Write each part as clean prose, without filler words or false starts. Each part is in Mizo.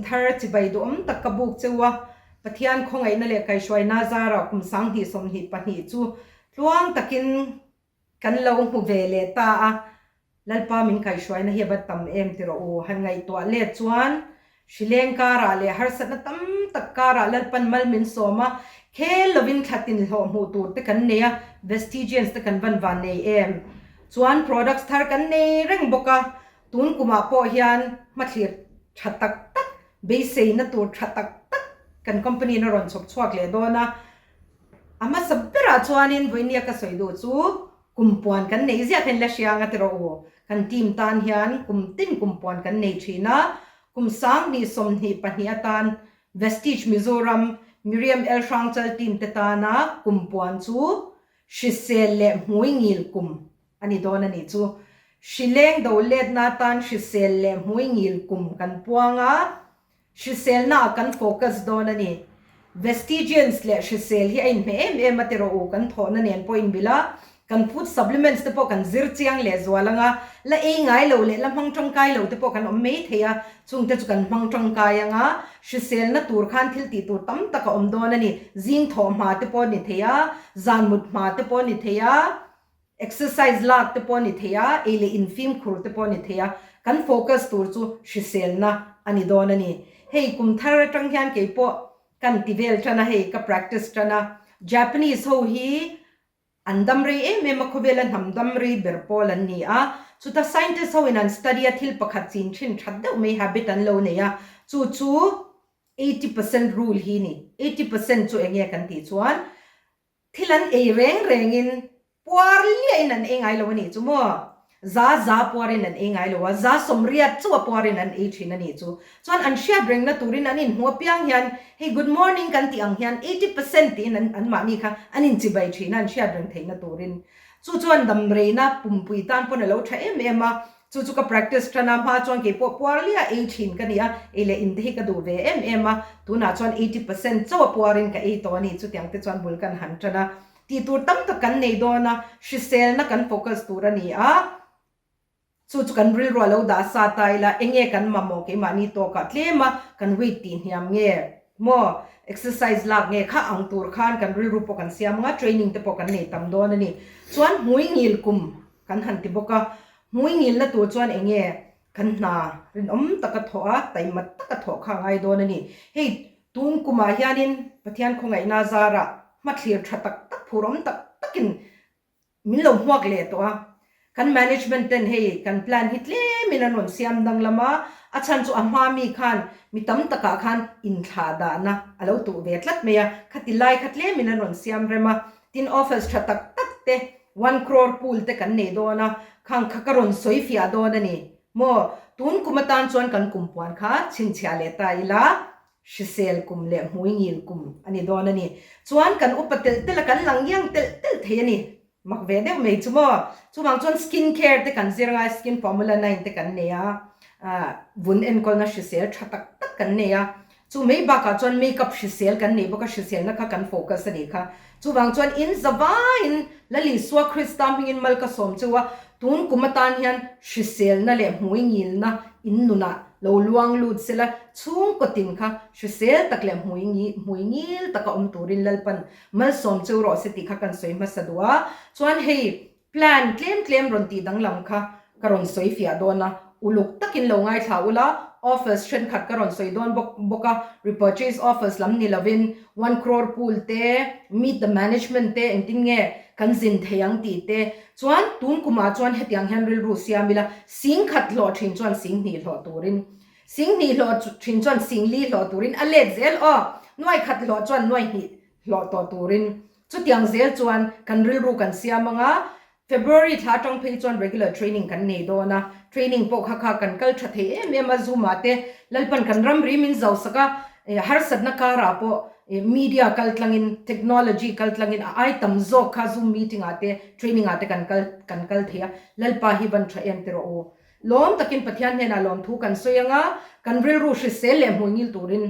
thar chibai duhawm tak ka buk cheu a, Pathian khawngaihna leh kaihhruaina zarah kum 2022 chu tluang takin kan lo hmu ve leh ta a, Lalpa min kaihhruaina hi a va tam em ti rawh u. Han ngaihtuah let chuan hrileng karah leh harsatna tam tak karah Lalpan mal min sawm a, khel lovin thla tin hlawh hmuh tur te kan nei a, Vestigians te kan van van nei em. Chuan products thar kan nei reng bawk a, tun kumah pawh hian hmathlir tha tak tak, beiseina tur tha tak tak kan company in a rawn chhawp chhuak leh dawn a. A hmasa berah chuanin vawinia ka sawi duh chu kum puan kan neih ziah kha in la hria anga ti rawh u. Kan team tan hian kum tin kum puan kan nei thin a, kum 2022 atan Vestige Mizoram Miriam L Hrangchal team te tana kum puan chu hrisel leh hmui ngil kum a ni dawn a nih chu. Hrileng do letna atan hrisel leh hmui ngil kum kan puang a, Hriselna ah kan focus dawn a ni. Vestigians leh hrisel hi a inhmeh em em a ti rawh u, kan thawhna nen pawh inbilh a, kan food supplements te pawh kan zir chiang leh zual ang a, la ei ngai lo leh la hmang tangkai lo te pawh kan awm mai thei a, chung te chu kan hmang tangkai ang a, hriselna tur khan thil tih tur tam tak a awm dawn a ni. Zing thawh hma te pawh a ni thei a, zan mut hma te pawh a ni thei a. Exercise lak te pawh a ni thei a, ei leh infimkhur te pawh a ni thei a, kan focus tur chu hriselna a ni dawn a ni. Hei kum thar atang hian kei pawh kan ti vel tan a, hei ka practice tan a, Japanese ho hi an dam rei em em a, khawvela hnam dam rei ber pawl an ni a, chuta scientist ho in an study a thil pakhat chin thin that deuh mai habit an lo nei a, chu chu 80% rule hi ni. 80% chu eng nge kan tih chuan Thil an ei reng rengin puar liahin an ei ngai lo a nih chu maw? Za za puarin an ei ngai lo a, za sawmriat chauh a puarin an ei thin a nih chu. Chuan an hriat rengna turin an inhmuh apiang hian hei good morning kan tih ang hian 80% tiin an anmahni kha an inchibai thin a an hriat reng theihna turin. Chu chuan damreina pumpui tan pawn a lo tha em em a, Chu chu ka practice tan a, hma chuan kei pawh puar lia ei thin ka ni a, ei leh in te hi ka duh ve em em a, tunah chuan 80% chauh a puarin ka ei tawh a ni, chutiang te chuan bul kan han tan a, tih tur tam tak kan nei dawn a, hriselna kan focus tur a ni a, chu chu kan rilru a lo dah sa ta ila, enge kan mamawh keimahni tawkah tlem a, kan weight tih hniam nge maw, exercise lak nge kha ang tur khan kan rilru pawh kan siam ang a, training te pawh kan nei tam dawn a ni, chuan hmui ngil kum Kan han ti bawk a, hmui ngilna tur chuan eng nge kan hna rinawm taka thawh a, taima taka thawh kha a ngai dawn a ni. Hei tun kumah hianin Pathian khawngaihna zarah hmathlir tha tak tak, phurawm tak takin min lo hmuak leh tawh a. Kan management ten hei kan plan hi tlemin an rawn siam danglam a, a chhan chu a hma mi khan mi tam takah khan inthlah dahna a lo tuh ve tlat mai a, khati lai kha tlemin an rawn siam rem a. Tin offers tha tak tak te One crore pool te kan nei dawn a, khang kha ka rawn sawi fiah dawn a ni. Maw, tun kum atan chuan kan kum puan kha chhinchhiah leh ta ila, hrisel kum leh hmui ngil kum a ni dawn a ni. Chuan kan upa telh telh a, kan lang iang telh telh thei a ni. Mak ve deuh mai chu maw. Chuvang chuan skin care te kan zir ngai, skin formula 9 te kan nei a, vun enkawlna hrisel tha tak tak kan nei a. Chu mai bakah chuan makeup hrisel kan neih bawk a, hriselna kha kan focus a nih kha. Chuvang chuan in zavaiin Lal Isua Krista hmingin mal ka sawm cheu a, tun kum atan hian hriselna leh hmui ngilna in nunah lo luang lut sela, chhungkaw tin kha hrisel tak leh hmui hmui ngil taka awm turin Lalpan malsawm cheu rawh se tih kha kan sawi hmasa duh a. Chuan hei Plan tlem tlem rawn tih danglam kha ka rawn sawi fiah dawn a, uluk takin lo ngaithla ula, offers thenkhat ka rawn sawi dawn bawk bawk a, repurchase offers lam ni lovin one crore pool te, meet the management te engtin nge kan zin thei ang tih te, chuan tun kumah chuan hetiang hian rilru siam ila, sing khat hlawh thin chuan sing hnih hlawh turin, sing hnih hlawh thin chuan sing li hlawh turin a let zel aw, nuai khat hlawh chuan nuai hnih hlawh tawh turin. Chutiang zel chuan kan rilru kan siam ang a, February thla atang phei chuan regular training kan nei dawn a, training pawh kha kha kan kal tha thei em em a, Zoom ah te Lalpan kan ramri min zau sak a, harsatna karah pawh media kal tlangin, technology kal tlangin a ai tam zawk kha Zoom meeting ah te training ah te kan kal kan kal thei a, Lalpa hi van tha em ti rawh u. Lawm takin Pathian hnenah lawmthu kan sawi ang a, kan rilru hrisel leh hmuingil turin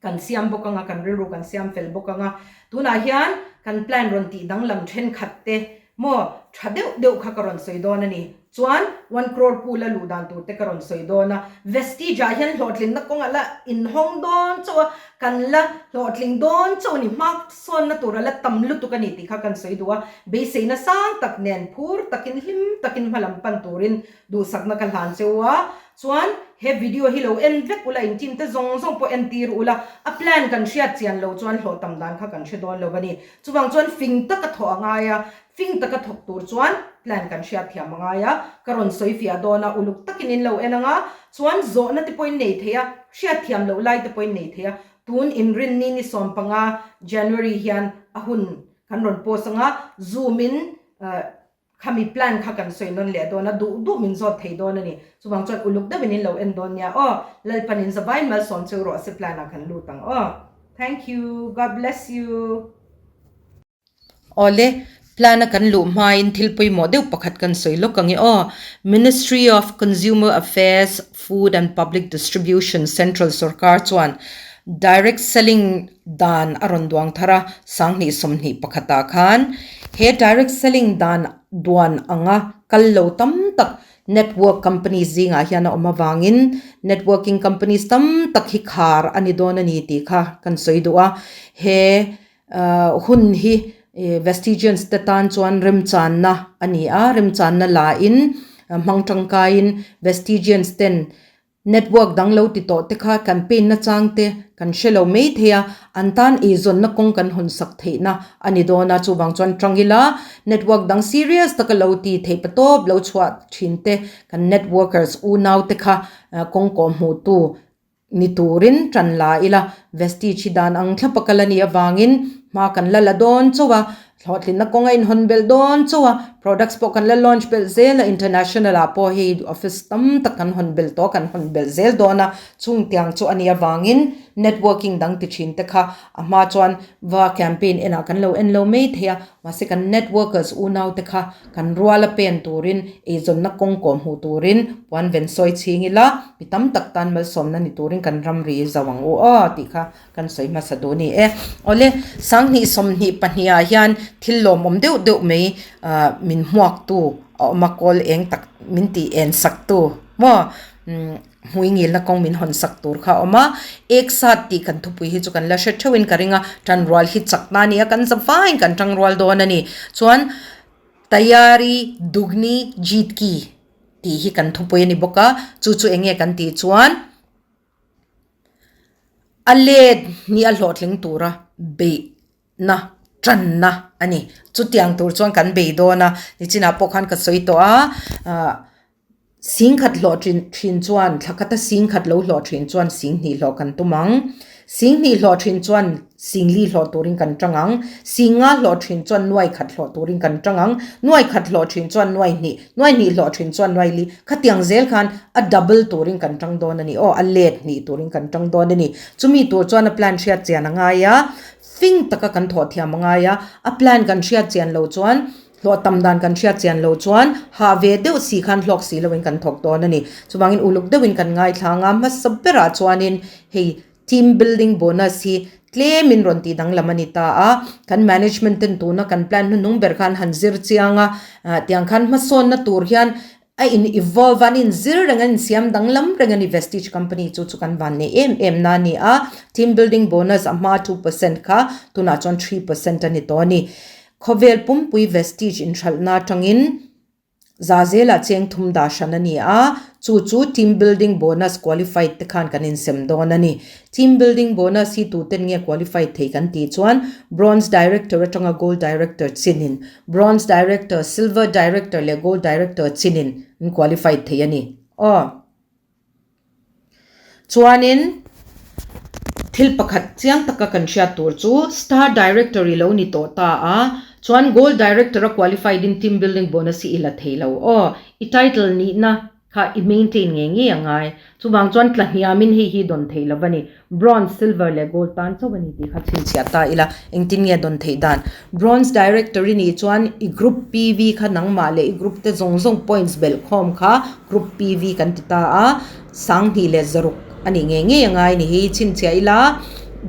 Kan siam bawk anga, kan rilru kan siam fel bawk anga, tunah hian kan plan rawn tih danglam thenkhat te maw tha deuh deuh kha ka rawn sawi dawn a ni. Chuan one crore pool a luh dan tur te ka rawn sawi dawn a, Vestige ah hian hlawhtlinna kawng a la inhawng dawn chauh a, kan la hlawhtling dawn chauh a ni, hmasawnna tur a la tam lutuk a ni tih kha kan sawi duh a, beiseina sang tak nen phur takin hlim takin hmalam pan turin duhsakna ka hlan cheu a, chuan he video hi lo en vek ula in team te zawng zawng pawh en tir ula, a plan kan hriat chian lo chuan hlawh tam dan kha kan hre dawn lo a ni, chuvang chuan fing taka thawh a ngai a, Fing taka thawk tur chuan plan kan hriat thiam a ngai a, ka rawn sawi fiah dawn a, uluk takin in lo en ang a, chuan zawhna te pawhin nei thei a, hriat thiam loh lai te pawhin nei thei a, tun inrinni ni 15 January hian a hun kan rawn post ang a, zoom in khami plan kha kan sawi nawn leh dawn a, duh duh min zawt thei dawn a ni, chuvang chuan uluk deuhin in lo en dawn nia aw, Lalpan in zavai malsawm cheu rawh se plan ah kan lut ang aw, thank you, God bless you. Awle, plan a kan luh hmain thil pawimawh deuh pakhat kan sawi lawk ang e aw. Ministry of Consumer Affairs, Food and Public Distribution Central sorkar chuan Direct Selling dan a rawn duang thar a, 2021 ah khan he Direct Selling dan duan anga kal lo tam tak Network companies zingah hian a awm avangin networking companies tam tak hi khar a ni dawn a ni tih kha kan sawi duh a. He Hun hi Vestigians te tan chuan remchanna a ni a, remchanna lain hmang tangkaiin Vestigians ten network dang lo ti tawh te kha campaign na chang te kan hre lo mai thei a, an tan eizawnna kawng kan hawn sak theihna a ni dawn a, chuvang chuan tang ila network dang serious taka lo ti theih patawp lo chhuah thin te kan networkers unau te kha kawng kawh hmuhtu Ni turin tan la ila, Vestige hi dan ang thlap a kal a nih avangin hma kan la la dawn chauh a, hlawhtlinna kawng a inhawn belh dawn chauh a, products pawh kan la launch belh zel a, international ah pawh hei office tam tak kan hawn belh tawh a, kan hawn belh zel dawn a, chung tiang chu a nih avangin networking dang ti thin te kha a hma chuan va campaign enah kan lo en lo mai thei a, mahse kan networkers unau te kha Kan ruala pen turin, eizawnna kawng kawh hmuh turin puan ven sawi chhing ila, mi tam tak tan malsawmna ni turin kan ramri zau ang u aw tih kha kan sawi hmasa duh a ni e. Awle, 2022 ah hian thil lawmawm deuh deuh mai min hmuaktu a awm a, kawl eng tak min tih en saktu maw? Hmui ngilna kawng min hawn sak tur kha a awm a, ek sat tih kan thupui hi chu kan la hre theuhin ka ring a, tanrual hi chakna a ni a, kan za vaiin kan tangrual dawn a ni. Chuan Tayari Dugni Jeet Ki tih hi kan thupui a ni bawk a, chu chu eng nge kan tih chuan a let hnih a hlawhtling tura beihna tanna a ni. Chutiang tur chuan kan bei dawn a, nichinah pawh khan ka sawi tawh a, ah. Singkhat hlawh thin thin chuan thla khata singkhat lo hlawh thin chuan singhnih hlawh kan tum ang. Singhnih hlawh thin chuan singli hlawh turin kan tang ang. Singnga hlawh thin chuan nuai khat hlawh turin kan tang ang. Nuai khat hlawh thin chuan nuai hnih, nuai hnih hlawh thin chuan nuai li. Khatiang zel khan a double turin kan tang dawn a ni aw, a let hnih turin kan tang dawn a ni. Chumi tur chuan a plan hriat chian a ngai a, fing taka kan thawh thiam a ngai a, a plan kan hriat chian lo chuan Hlawh tam dan kan hriat chian lo chuan hah ve deuh si khan hlawk si loin kan thawk dawn a ni. Chuvangin uluk deuhin kan ngaithla ang a, hmasa berah chuanin hei team building bonus hi tlemin rawn tih danglam a ni ta a, kan management ten tuna kan plan hnuhnung ber khan han zir chiang a, tiang khan hmasawnna tur hian a in evolve a, an inzir reng a, an insiam danglam reng a ni Vestige company chu chu kan van nei em em na a ni a, team building bonus a hma 2% kha tunah chuan 3% a ni tawh a ni. Khawvel pumpui Vestige inhralhna atangin za zelah cheng thum dah hran a ni a, chu chu Team Building Bonus qualified te khan kan insem dawn a ni. Team Building Bonus hi tuten nge qualified thei kan tih chuan Bronze Director atanga Gold Director chinin, Bronze Director, Silver Director leh Gold Director chinin an qualified thei a ni. Aw. Chuanin thil pakhat chiang taka kan hriat tur chu Star Director i lo ni tawh ta a, chuan Gold Director a qualified in team building bonus hi i la thei lo aw, i title nihna kha i maintain ngei ngei a ngai. Chuvang chuan tla hniamin hei hi dawn thei lo va ni. Bronze, Silver leh Gold tan chauh a ni tih kha chhinchhiah ta ila, engtin nge dawn theih dan? Bronze Director i nih chuan i Group PV kha nangmah leh i group te zawng zawng points belh khawm kha Group PV kan ti ta a, 2600 a nih ngei ngei a ngai ni hi chhinchhiah ila,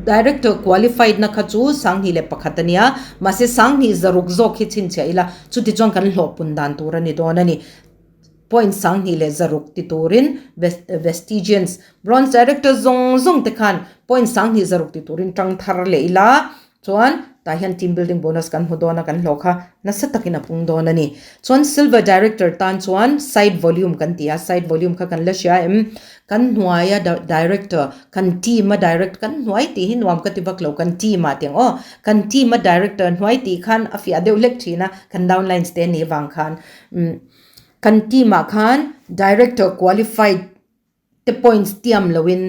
Director qualified na kha chu 1001 a nia, mahse 2600 zawk hi chhinchhiah ila, chutichuan kan hlawhpun dan tur a ni dawn a ni. Point 26 ti turin Vestigians Bronze Director zawng zawng te khan point 26 ti turin tang thar leh ila chuan tah hian team building bonus kan hmu dawn a kan hlawh kha nasa takin a pung dawn a ni. Chuan Silver Director tan chuan side volume kan ti a, side volume kha kan la hria em? Kan hnuaia Director kan team a Director kan hnuai tih hi nuam ka ti vak lo kan team ah tiang aw kan team a Director hnuai tih khan a fiah deuh hlek thin a kan downlines te nih vang khan umm Kan team ah khan director qualified te points tiam lo in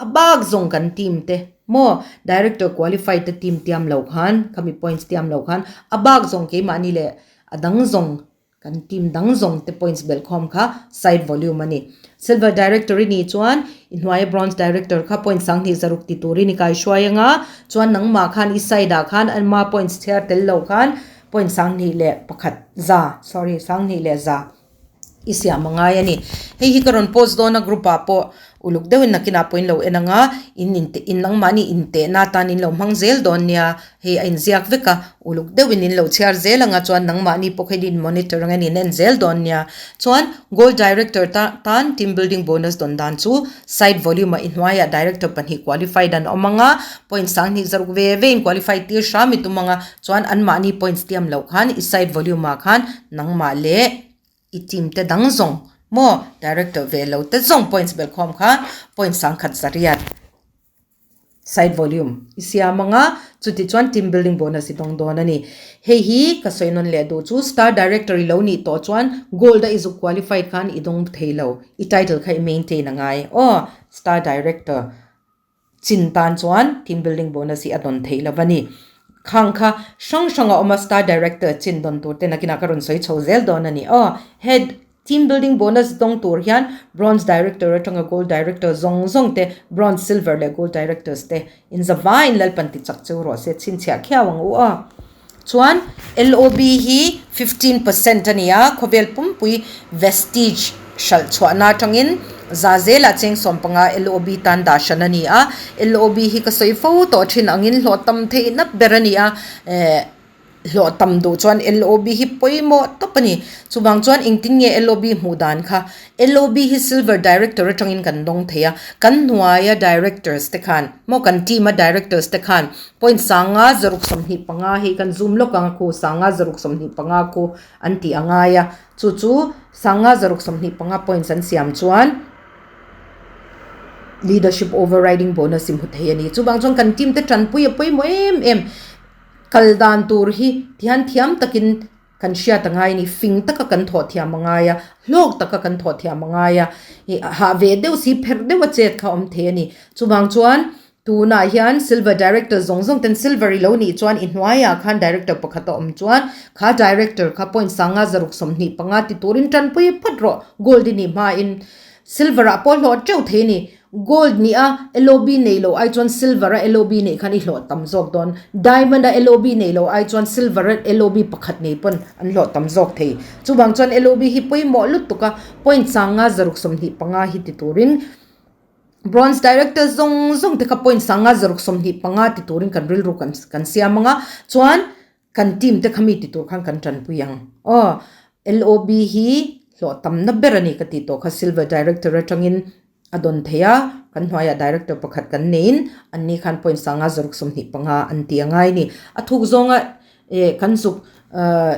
a bak zawng kan team te maw director qualified te team tiam lo khan khami points tiam lo khan a bak zawng keimahni leh a dang zawng kan team dang zawng te points belh khawm kha side volume a ni. Silver director i nih chuan i hnuaia bronze director kha point 26 ti turin i kaihruai anga chuan nangmah khan i side ah khan ama points chhiar tel lo khan Point 21 za, sorry, 21 za i siam a ngai a ni. Hei hi ka rawn post dawn a group ah pawh uluk deuhin nakinah pawh in lo en ang a, in inte in nangmahni intehna atan in lo hmang zel dawn nia, hei a inziak vek a, uluk deuhin in lo chhiar zel ang a chuan nangmahni pawh kha in monitor ang in in en zel dawn nia. Chuan Gold Director ta tan team building bonus dawn dan chu side volume ah i hnuaiah Director pahnih qualified an awm ang a, point 26 ve ve in qualified tir hram i tum ang a, Chuan anmahni points tiam loh khan i side volume ah khan nangmah leh i team te dang zawng maw director ve lo te zawng points belh khawm kha point 10 8 side volume i siam ang a, chuti chuan team building bonus i dawng dawn a ni. Hei hi ka sawi nawn leh duh chu star director i lo nih tawh chuan gold a i zuk qualified khan i dawng thei lo, i title kha i maintain a ngai aw star director. Chin tan chuan team building bonus hi a dawn theih lo a ni. Khang kha hrang hrang a awm a, star director chin dawn tur te nakinah ka rawn sawi chho zel dawn a ni aw. Head team building bonus dawng tur hian bronze director atanga gold director zawng zawng te, bronze, silver leh gold directors te in zavaiin Lalpan ti chak cheu rawh se chhinchhiah khiau ang u aw. Chuan LOB hi 15% a ni a, khawvel pumpui Vestige hralh chhuahna atangin za zelah cheng 15 LOB tan dah hran a ni a. LOB hi ka sawi fo tawh thin angin hlawh tam theihna ber a ni a, eh hlawh tam duh chuan LOB hi pawimawh tawp a ni. Chuvang chuan engtin nge LOB hmuh dan kha? LOB hi Silver Director atangin kan dawng thei a, kan hnuaia Directors te khan maw kan team a Directors te khan Point 5 625 hei kan zoom lawk ang khu 5 625 khu an tih a ngai a, chu chu 5 625 points an siam chuan leadership overriding bonus i hmu thei a ni. Chuvang chuan kan team te tanpui a pawimawh em em kal dan tur hi tihian thiam takin kan hriat a ngai a ni, fing taka kan thawh thiam a ngai a, hlawk taka kan thawh thiam a ngai a, ih hah ve deuh si pherh deuh a chet kha a awm thei a ni. Chuvang chuan tunah hian silver director zawng zawng ten silver i lo nih chuan i hnuaiah khan director pakhat a awm chuan kha director kha point 5 625 ti turin tanpui phawt rawh gold i nih hmain silver ah pawh hlawh teuh thei a ni. Gold nih a LOB nei lo ai chuan silver a LOB neih khan i hlawh tam zawk dawn. Diamond a LOB nei lo ai chuan silver a LOB pakhat nei pawn an hlawh tam zawk thei. Chuvang chuan LOB hi pawimawh lutuk a, point 5 625 hi ti turin Bronze Director zawng zawng te kha point 5 625 ti turin kan rilru kan kan siam ang a, chuan kan team te kha mi ti tur khan kan tanpui ang. Aw, LOB hi hlawh tamna ber a ni ka tih tawh kha Silver Director atangin a dawn thei a, kan hnuaiah Director pakhat kan neiin anni khan point 5 625 an ti a ngai a ni. A thuk zawnga eh kan zuk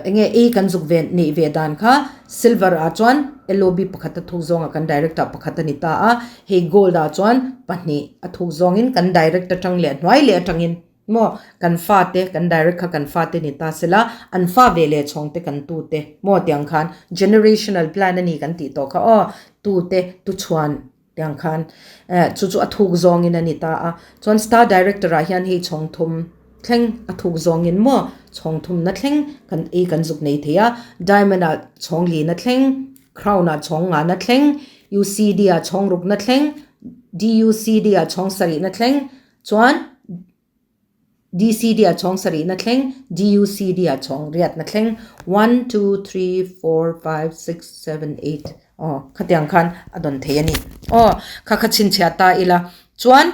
eng nge ei kan zuk ve neih ve dan kha Silver ah chuan LOB pakhat a thuk zawnga kan Director pakhat a ni ta a, hei Gold ah chuan pahnih a thuk zawngin kan Director atang leh hnuai leh atangin Maw, kan fate, kan direct kha kan fate ni ta sela, an fa ve leh chhawng te kan tu te, maw tiang khan generational plan a ni kan tih tawh kha aw, tu te, tu chhuan tiang khan eh chu chu a thuk zawngin a ni ta a. Chuan star director ah hian hei chhawng thum thleng a thuk zawngin maw chhawng thum na thleng kan ei kan zuk nei thei a, diamond ah chhawng li na thleng, crown ah chhawng nga na thleng, UCD ah chhawng ruk na thleng, DUCD ah chhawng sarih na thleng, Chuan DCD ah chhawng sarihna thleng, DUCD ah chhawng riatna thleng, one, two, three, four, five, six, seven, eight, aw khatiang khan a dawn thei a ni. Aw kha kha chhinchhiah ta ila. Chuan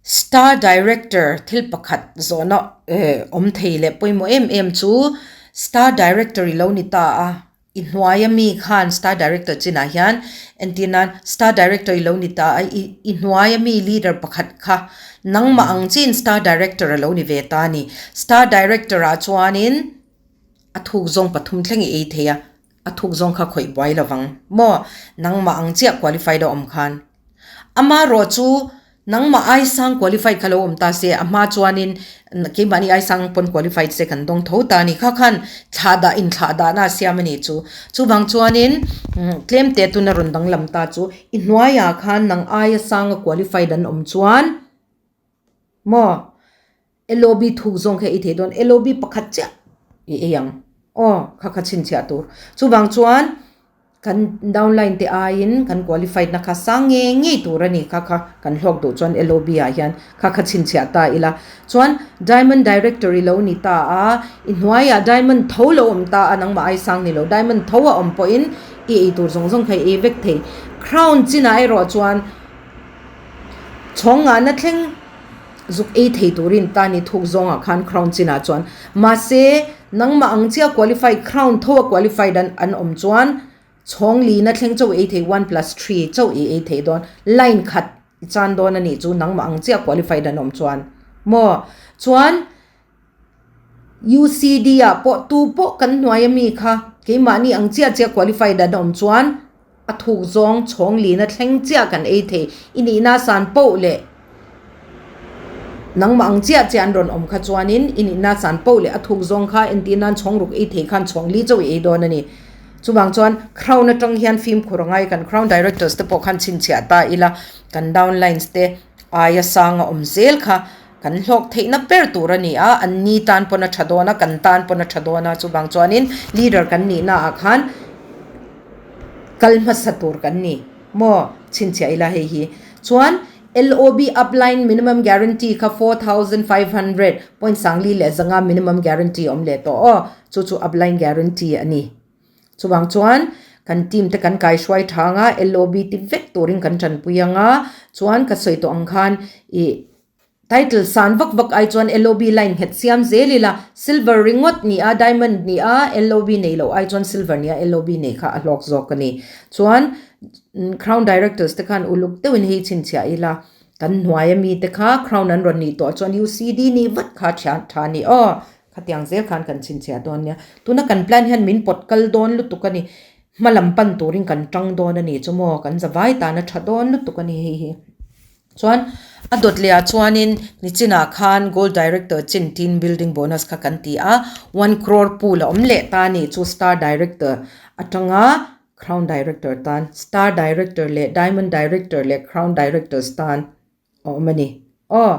Star Director thil pakhat zawhna eh awm thei leh pawimawh em em chu Star Director i lo ni ta a. I hnuaia mi khan Star Director chinah hian entir nan Star Director i lo ni ta a, i hnuaia mi leader pakhat kha nangmah ang chiin Star Director a lo ni ve ta a ni. Star Director ah chuanin a thuk zawng pathum thleng i ei thei a, a thuk zawng kha khawih buai lovang maw? Nangmah ang chiah qualified a awm khan. Amaherawh chu Nangmah aisang qualified kha lo awm ta se, a hma chuanin keimahni aisang pawn qualified se kan dawng tho ta a ni. Kha khan thlah dah inthlah dahna a siam a ni chu. Chuvang chuanin tlem te tuna rawn danglam ta chu i hnuaiah khan nang aia sanga qualified an awm chuan maw LOB thuk zawng kha i thei dawn, LOB pakhat chiah i ei ang aw kha kha chhinchhiah tur. Chuvang chuan kan downline te aiin kan qualified na kha sang ngei ngei tur a ni kha kha kan hlawk duh chuan LOB ah hian kha kha chhinchhiah ta ila. Chuan diamond director i lo ni ta a, i hnuaiah diamond tho lo awm ta a nangmah ai sang ni lo diamond tho a awm pawhin i ei tur zawng zawng kha i ei vek thei. Crown chinah erawh chuan chhawng ngahna thleng. Zuk ei thei turin ta ni thuk zawngah khan crown chinah chuan mahse nangmah ang chiah qualified crown tho a qualified an an awm chuan chhawng lina thleng chauh ei thei one plus three chauh i ei thei dawn line khat i chan dawn a nih chu nangmah ang chiah qualified an awm chuan maw chuan UCD ah pawh tu pawh kan hnuai ami kha keimahni ang chiah chiah qualified an awm chuan a thuk zawng chhawng lina thleng chiah kan ei thei i nihna san poh leh nangmah ang chiah chiah an rawn awm kha chuanin i nihna san poh leh a thuk zawng kha entir nan chhawng ruk ei thei khan chhawng li chauh i ei dawn a ni. Chuvang chuan crown atang hian fimkhur a ngai kan crown directors te pawh khan chhinchhiah ta ila kan downlines te aia sang a awm zel kha Kan hlawk theihna ber tur a ni a, an ni tan pawn a tha dawn a, kan tan pawn a tha dawn a, chuvang chuanin leader kan nihna ah khan kal hmasa tur kan ni maw chhinchhiah ila hei hi. Chuan LOB upline minimum guarantee kha 4500 point sangli leh zanga minimum guarantee a awm leh tawh aw, chu chu upline guarantee a ni. Chuvang chuan kan team te kan kaihruai tha anga LOB ti vek turin kan tanpui anga, chuan ka sawi tawh ang khan ih Title san vak vak ai chuan LOB line nghet siam zel ila, silver ringawt ni a, diamond ni a, LOB nei loh ai chuan silver ni a, LOB nei kha a hlawk zawk a ni. Chuan Crown Directors te khan uluk deuhin hei chhinchhiah ila, kan hnuai ami te kha Crown an rawn nih tawh chuan UCD nih vat kha thian tha a ni aw. Khatiang zel khan kan chhinchhiah dawn nia. Tuna kan plan hian min pawt kal dawn lutuk a ni. Hma lam pan turin kan tang dawn a ni chu maw, kan zavai tan a tha dawn lutuk a ni hei hi. Chuan a dawt leh ah chuanin nichinah khan Gold Director chin team building bonus kha kan ti a, one crore pool a awm leh ta a nih chu Star Director atanga Crown Director tan, Star Director leh Diamond Director leh Crown Directors tan a awm a ni. Aw,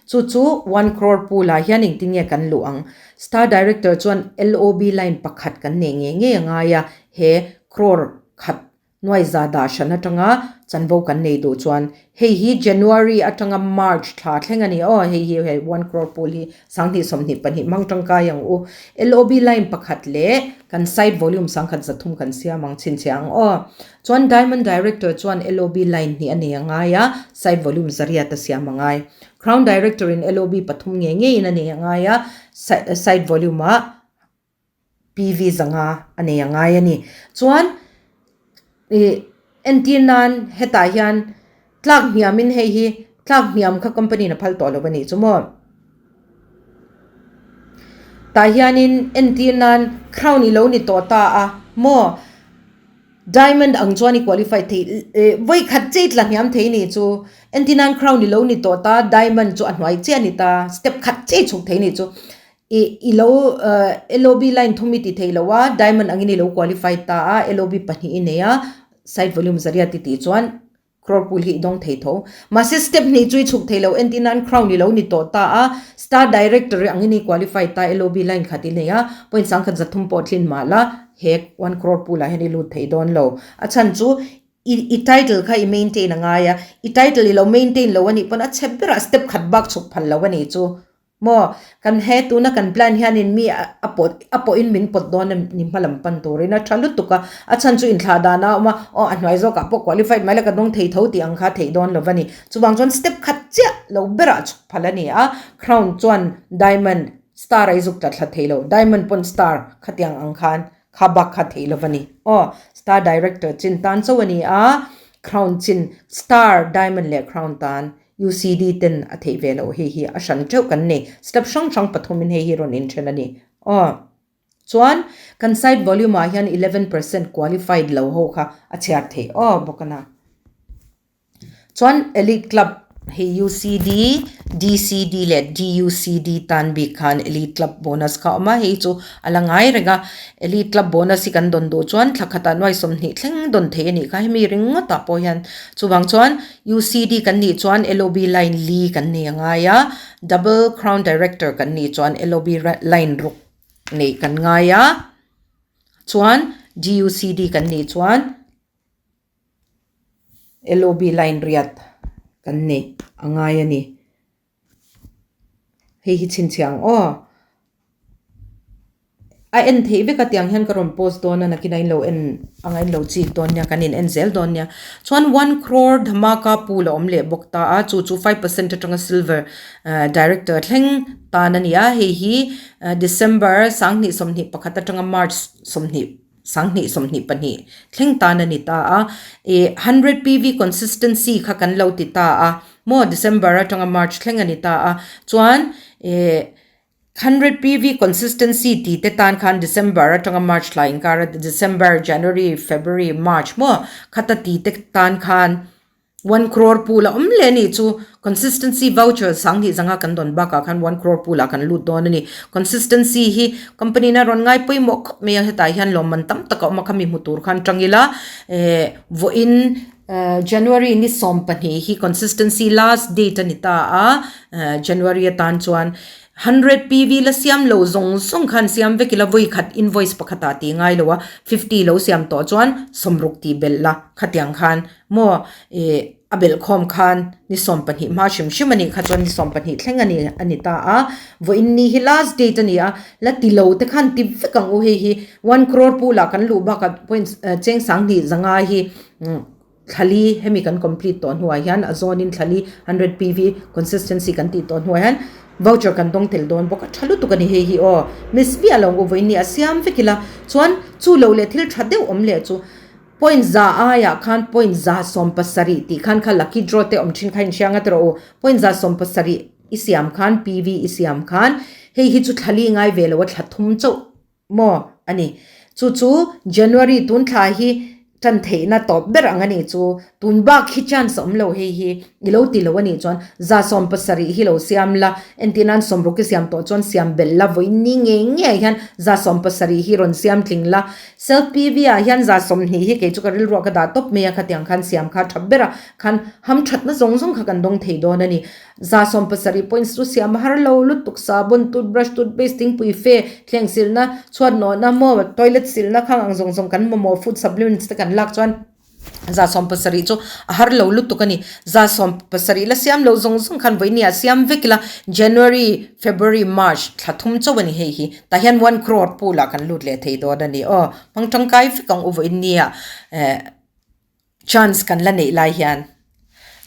chu chu one crore pool ah hian engtin nge kan luh ang? Star Director chuan LOB line pakhat kan nei ngei ngei a ngai a, he crore khat Nuaiza dah hran atanga chanvo kan nei duh chuan hei hi January atanga March thla thleng a ni aw, hei hi hei one crore pool hi 2022 hmang tangkai ang u. LOB line pakhat leh kan site volume 1003 kan siam ang chhinchhiah ang aw. Chuan Diamond Director chuan LOB line hnih a nei a ngai a, site volume zariat a siam a ngai. Crown Director in LOB pathum ngei ngeiin a nei a ngai a, site volume ah PV zanga a nei a ngai a ni. Chuan ih entir nan hetah hian tlak hniamin hei hi tlak hniam kha company in a phal tawh lo a nih chu maw. Tah hianin entir nan crown i lo ni tawh ta a maw. Diamond ang chuan i qualify thei eh vawi khat chiah i tla hniam thei ni chu entir nan crown i lo ni tawh ta diamond chu a hnuai chiah a ni ta step khat chiah i chhuk thei ni chu. Ih i lo LOB line thum i ti thei lo a, diamond angin i lo qualify ta a, LOB pahnih i nei a, side volume zariat i tih chuan crore pool hi i dawng thei tho. Mahse step hnih chu i chhuk thei lo, entir nan crown i lo ni tawh ta a, star director angin i qualify ta, LOB line khat i nei a, point 1030 pawh tlin mah la, he one crore pool ah hian i lut thei dawn lo. A chhan chu i i title kha i maintain a ngai a, i title i lo maintain lo a nih pawn a chhe berah step khat bak chhuk phal lo a nih chu. Maw, kan he tuna kan plan hianin mi a pawt a pawhin min pawt dawn a ni hma lam pan turin a tha lutuk a, a chhan chu inthlah dana a awm a, aw a hnuai zawkah pawh qualified mai la ka dawng thei tho tih ang kha theih dawn lo va ni. Chuvang chuan step khat chiah lo berah chhuk phal a ni a, crown chuan diamond star a i zuk tla thla thei lo, diamond pawn star khatiang ang khan. Kha bak kha theih lo a ni. Aw, Star Director chin tan chauh a ni a, Crown chin, Star, Diamond leh Crown tan UCD ten a theih ve loh hei hi a hran teuh kan nei. Step hrang hrang pathumin hei hi rawn inthen a ni. Aw. Chuan, kan site volume ah hian 11% qualified lo ho kha a chhiar theih aw bawk a na. Chuan Elite Club hi UCD, DCD leh DUCD tan bik khan Elite Club bonus kha a awm a, hei chu a la ngai reng a. Elite Club bonus hi kan dawn duh chuan thla khatah nuai 20 thleng dawn theih a nih kha hemi ringawtah pawh hian. Chuvang chuan UCD kan nih chuan LOB line li kan nei a ngai a, Double Crown Director kan nih chuan LOB line ruk neih kan ngai a, chuan DUCD kan nih chuan. LOB line riat kan neih a ngai a ni. Hei hi chhinchhiah ang aw. A en theih vek a tiang hian ka rawn post dawn a nakin a inlo en anga inlo chik dawn nia kan in en zel dawn nia. Chuan one crore dhamaka pool a awm leh bawk ta a chu chu 5% atanga silver director thleng tan a ni a hei hi December 2021 atanga March 20 2022 thleng tan a ni ta a, ih hundred PV consistency kha kan lo ti ta a, maw December atanga March thleng a ni ta a, chuan ih hundred PV consistency tih te tan khan December atanga March thla inkar a December, January, February, March maw khata ti te tan khan One crore pool a awm leh a nih chu consistency voucher 2000 zanga kan dawn bakah khan one crore pool ah kan lut dawn a ni. Consistency hi company in a rawn ngai pawimawh khawp mai a, hetah hian lawmman tam tak a awm a khami hmu tur khan tang ila eh vawiin January ni 12 hi consistency last date a ni ta a, January atan chuan Hundred PV la siam lo zawng zawng khan siam vek ila vawi khat invoice pakhat ah tih ngai lo a, 50 lo siam tawh chuan 60 tih belh la khatiang khan maw ih a belh khawm khan ni 12 hma hrim hrim a nih kha chuan ni 12 thleng a ni a ni ta a, vawiin ni hi last date a ni a, la ti lo te khan ti vek ang u hei hi one crore pool ah kan luh bakah point cheng 2500 hi Thlali hemi kan complete tawh hnuah hian a zawnin thlali 100 PV consistency kan tih tawh hnuah hian voucher kan dawng tel dawn bawk a, tha lutuk a ni hei hi aw. Miss miah lo u vawiin ni a siam vek ila chuan chu lo leh thil tha deuh awm leh chu point za aiah khan point 170 tih khan kha lucky draw te awm thin kha inhriang a tawh u point 170 i siam khan PV i siam khan hei hi chu thlali ngai ve lo a thla thum chauh Maw? A ni. Chu chu January tun thla hi tan theihna tawp ber ang a nih chu. Tun bak hi chance a awm lo hei hi. I lo ti lo a nih chuan 170 hi lo siam la, entir nan 60 i siam tawh chuan siam belh la, vawiin ni ngei ngei hian 170 hi rawn siam tling la. Self PV ah hian 20 hi kei chu ka rilruah ka dah tawp mai a, khatiang khan siam kha tha ber a, khan hamthatna zawng zawng kha kan dawng thei dawn a ni. 170 points chu siam har lo lutuk sabun toothbrush toothpaste thingpui fe thleng silna chhuat nawhna maw toilet silna khang ang zawng zawng kan mamawh food supplements te kan lak chuan 170 chu a har lo lutuk a ni 170 la siam lo zawng zawng khan vawiin ah siam vek ila January February March thla thum chauh a ni hei hi tah hian one crore pool ah kan lut leh thei dawn a ni aw hmang tangkai vek ang u vawiin nia eh Chance kan la neih lai hian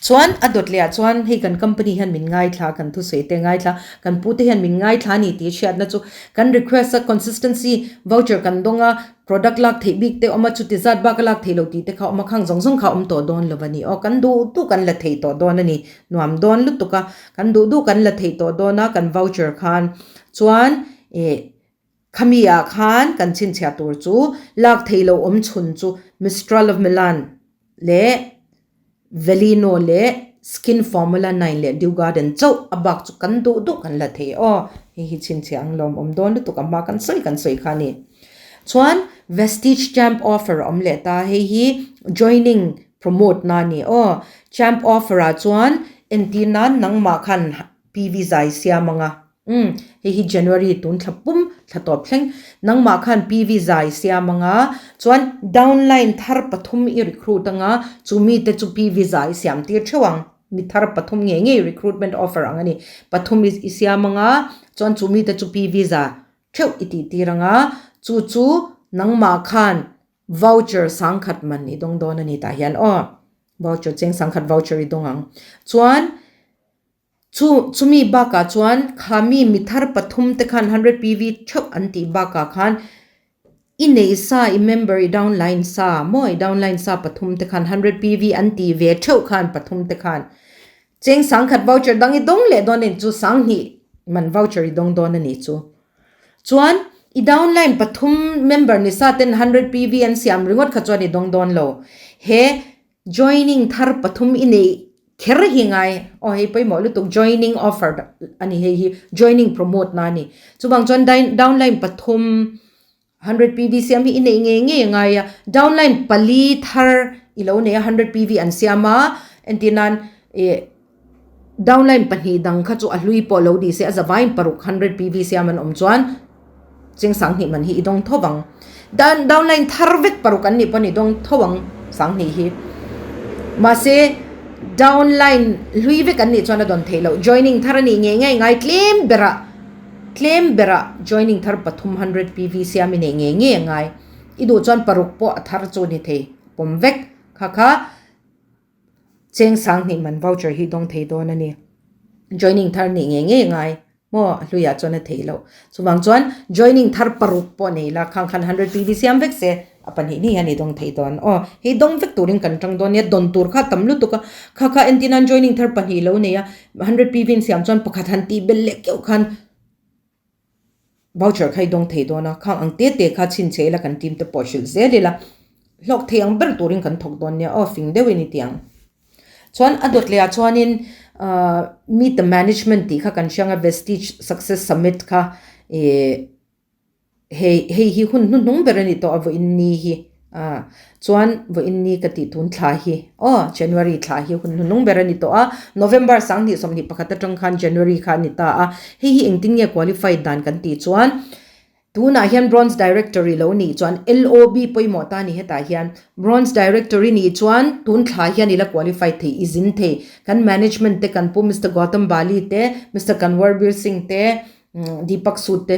chuan a dawt leh ah chuan hei kan company hian min ngaithla kan thusawi te ngaithla kan pu te hian min ngaithla a ni tih hriatna chu kan request a consistency voucher kan dawng a product lak theih bik te awm a chuti zat bak a lak theih loh tih te kha awm a khang zawng zawng kha a awm tawh dawn lo a ni aw kan duh duh kan la thei tawh dawn a ni nuam dawn lutuk a kan duh duh kan la thei tawh dawn a kan voucher khan chuan ih Khami ah khan kan chhinchhiah tur chu lak theih loh awm chhun chu Mistral of Milan leh Velino leh Skin Formula 9 leh Dew Garden chauh a bak chu kan duh duh kan la thei aw. Hei hi chhinchhiah ang lawm awm dawn lutuk a hma kan sawi kan sawi kha a ni. Chuan Vestige Champ offer a awm leh ta hei hi joining promote na a ni aw. Champ offer ah chuan entir nan nangmah khan PV zai siam ang a. Umm, hei hi January tun thla pum thla tawp thleng. Nangmah khan PV zai siam anga, chuan downline thar pathum i recruit anga, chu mite chu PV zai siam tir theuh ang. Mi thar pathum ngei ngei recruitment offer ang a ni. Pathum i siam anga, chuan chu mite chu PV za theuh i tih tir anga, chu chu nangmah khan voucher 10,000 man i dawng dawn a ni tah hian aw. Voucher cheng 10,000 voucher i dawng ang. Chuan. Chu chumi bakah chuan khami mi thar pathum te khan 100 PV theuh an tih bakah khan I nei sa i member i downline sa maw i downline sa pathum te khan 100 PV an ti ve theuh khan pathum te khan cheng sangkhat voucher dang i dawng leh dawn a ni chu sanghnih man voucher i dawng dawn a ni chu. Chuan i downline pathum member ni sa ten 100 PV an siam ringawt kha chuan i dawng dawn lo. He Joining thar pathum i neih kher hi ngai aw hei pawimawh lutuk joining offer a ni hei hi joining promote na a ni chuvang chuan downline pathum 100 PV siam hi i neih ngei ngei a ngai a downline pali thar i lo nei a 100 PV an siam a entir nan ih downline pahnih dang kha chu a hlui pawh lo ni se a zavaiin paruk 100 PV siam an awm chuan Cheng sanghnih man hi i dawng tho ang. Dan downline thar vek paruk an nih pawn i dawng tho ang sanghnih hi. Mahse downline hlui vek an nih chuan a dawn theih loh. Joining thar a nih ngei ngei ngai tlem berah tlem berah joining thar pathum 100 PV siam i neih ngei ngei a ngai. I duh chuan paruk pawh a thar chu ni thei pawm vek kha kha. Cheng sanghnih man voucher hi dawng thei dawn a ni. Joining thar nih ngei ngei a ngai. Maw a hluiah chuan a theih loh. Chuvang chuan joining thar paruk pawh nei la khang khan 100 PV siam vek se a pahnih ni hian i dawng thei dawn. Aw hei dawng vek turin kan tang dawn nia dawn tur kha tam lutuk a. Kha kha entir nan joining thar pahnih lo nei a 100 PV in siam chuan pakhat han tih belh leh keuh khan voucher kha i dawng thei dawn a. Khang ang te te kha chhinchhe ila kan team te pawh hrilh zel ila hlawk thei ang ber turin kan thawk dawn nia. Aw fing deuhin i ti ang. Chuan a dawt lehah chuanin Meet the Management tih kha kan hriang a, Vestige Success Summit kha ih hei hei hi hun hnuhnung ber a ni tawh a vawiin ni hi ah chuan vawiin ni ka tih tun thla hi aw January thla hi hun hnuhnung ber a ni tawh a, November sanghnih 21 atang khan January kha a ni ta a, hei hi engtin nge qualified dan kan tih chuan. Tunah hian Bronze Directory lo nih chuan LOB pawimawh ta a ni hetah hian. Bronze Directory nih chuan tun thla hian i la qualify thei, i zin thei. Kan management te kan pu Mister Gautam Bali te, Mister Kanwar Bir Singh te, Deepak Sood te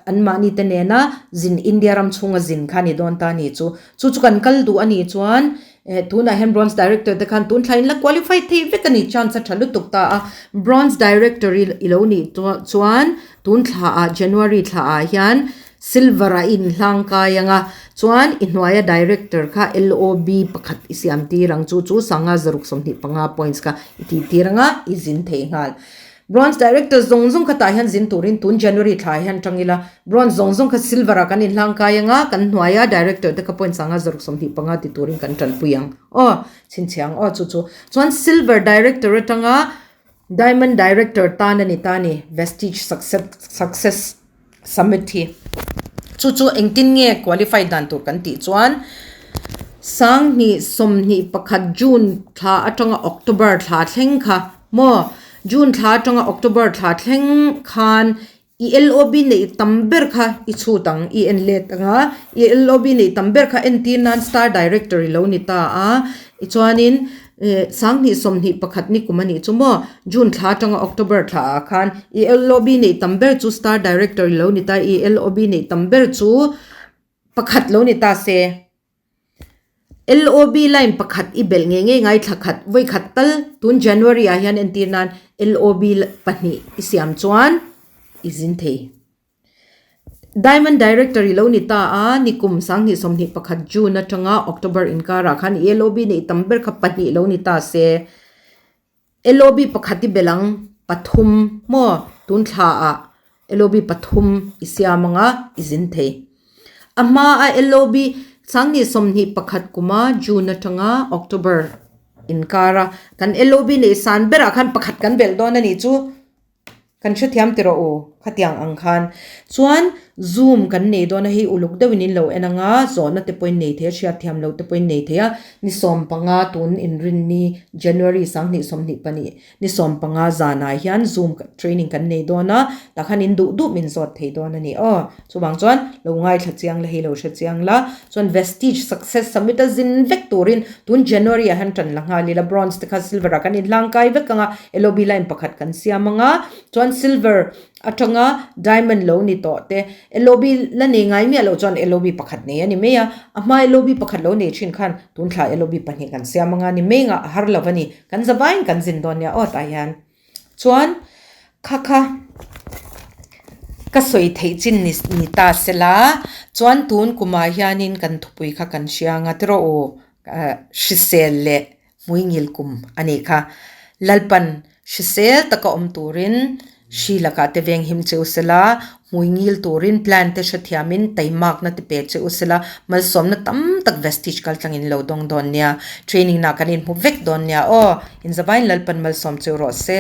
anmahni te nena zin India ram chhunga zin kha a ni dawn ta a ni chu. Chu chu kan kal duh a nih chuan tunah hian Bronze Director te khan tun thla in la qualify thei vek a ni, chance a tha lutuk ta a. Bronze Directory i lo nih chuan Tun thlaah January thlaah hian Silver a inhlang kai ang a, chuan i hnuaia Director kha LOB pakhat i siam tir ang chu chu sanga zaruk 25 points kha i tih tir ang a, i zin thei nghal. Bronze Director zawng zawng kha tah hian zin turin tun January thlaah hian tang ila, Bronze zawng zawng kha Silver ah kan inhlang kai ang a, kan hnuaia Director te kha point sanga zaruk 25 ti turin kan tanpui ang. Aw, chhinchhiang aw chu chu. Chuan Silver Director atanga Diamond Director tan a ni ta ni, Vestige Success Summit hi. Chu chu engtin nge qualify dan tur kan tih chuan sanghnih 21 June thla atanga October thla thleng kha maw June thla atanga October thla thleng khan i LOB neih tam ber kha i chhut ang i en let ang a, i LOB neih tam ber kha entir nan Star Director i lo ni ta a, tichuanin sanghnih 21 ni kum a nih chu maw June thla atanga October thla ah khan i LOB neih tam ber chu Star Director i lo ni ta a, i LOB neih tam ber chu pakhat lo ni ta se. LOB line pakhat i belh ngei ngei ngai thla khat vawi khat tal tun January ah hian entir nan LOB pahnih i siam chuan i zin thei. Diamond Director i lo ni ta a, nikum sanghnih 21 June atanga October inkarah khan i LOB neih tam ber kha pahnih lo ni ta se. LOB pakhat i belh ang pathum maw tun thla ah LOB pathum i siam ang a i zin thei. A hma a LOB sanghnih 21 kuma June atanga October inkar a kan LOB neih san berah khan pakhat kan belh dawn a nih chu. Kan hrethiam ti rawh u, khatiang ang khan. Chuan Zoom kan nei dawn a hei uluk deuhin in lo en ang a, zawhna te pawhin nei thei a, hriatthiam loh te pawhin nei thei a, ni 15 tun inrinni January 2022 ni 15 zanah hian Zoom training kan nei dawn a, tah khan in duh duh min zawt thei dawn a ni aw. Chuvang chuan lo ngaithla chiang la hei lo hre chiang la, chuan Vestige Success Summit a zin vek turin tun January ah hian tan la nghal ila, Bronze te kha Silver ah kan inhlangkai vek ang a, LOB line pakhat kan siam ang a, chuan Silver atanga Diamond lo ni tawh te, LOB la nei ngai miah loh chuan LOB pakhat nei a ni mai a, a hma LOB pakhat lo nei thin khan tun thla LOB pahnih kan siam ang a ni mai ngah a har lo a ni, kan zavaiin kan zin dawn nia aw tah hian. Chuan kha kha. Ka sawi theih chin ni ni ta sela chuan tun kumah hianin kan thupui kha kan hria anga tiraw u hrisel leh hmuingil kum a nih kha. Lalpan hrisel taka awm turin hri lakah te veng him che u sela, hmuingil turin plan te hrethiamin taimakna te pe che u sela, malsawmna tam tak Vestige kaltlangin lo dawng dawn nia. Training nah kan inhmu vek dawn nia aw. Inzavain Lalpan malsawm che u rawh se.